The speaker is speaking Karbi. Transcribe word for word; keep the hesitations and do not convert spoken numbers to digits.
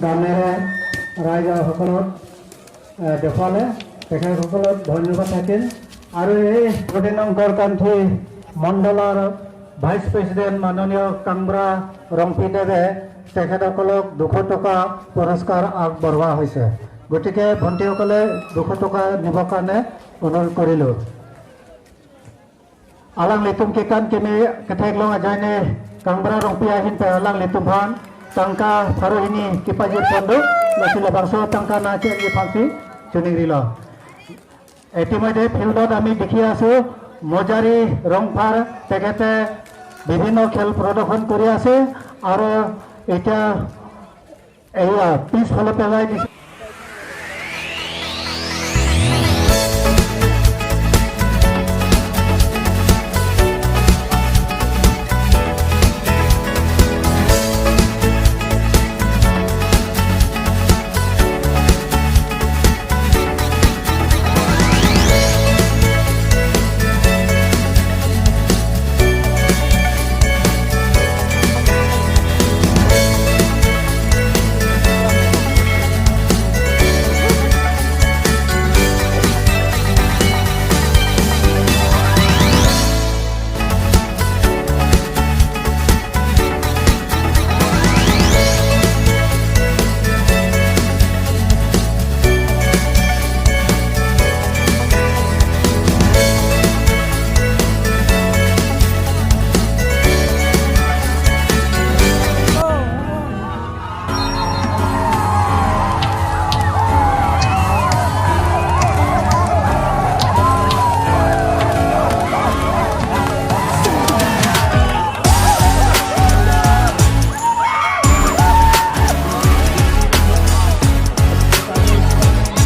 গামেৰে ৰাইজসকলক, এ, দেখুৱালে, তেখেতসকলক ধন্যবাদ থাকিল। আৰু এই গোটেই নং গড়কান্থি মণ্ডলৰ ভাইচ প্ৰেচিডেণ্ট মাননীয় কাংব্ৰা ৰংপিদেৱে তেখেতসকলক দুশ টকা পুৰস্কাৰ আগবঢ়োৱা হৈছে। গতিকে ভণ্টিসকলে দুশ টকা নিবৰ কাৰণে অনুৰোধ কৰিলোঁ। Alanglitum kekan keme ketheklong ajoine Kangbra Rongpi ahin pen alanglitum aphan tangka pharo hini kepajirpon do, lasi labangso tangka nangchengji aphansi choningrilo. ইতিমধ্যে ফিল্ডত আমি দেখি আছো মজাৰী ৰংফাৰ, তেখেতে বিভিন্ন খেল প্ৰদৰ্শন কৰি আছে আৰু এতিয়া এয়া পিছফালে পেলাই দিছে।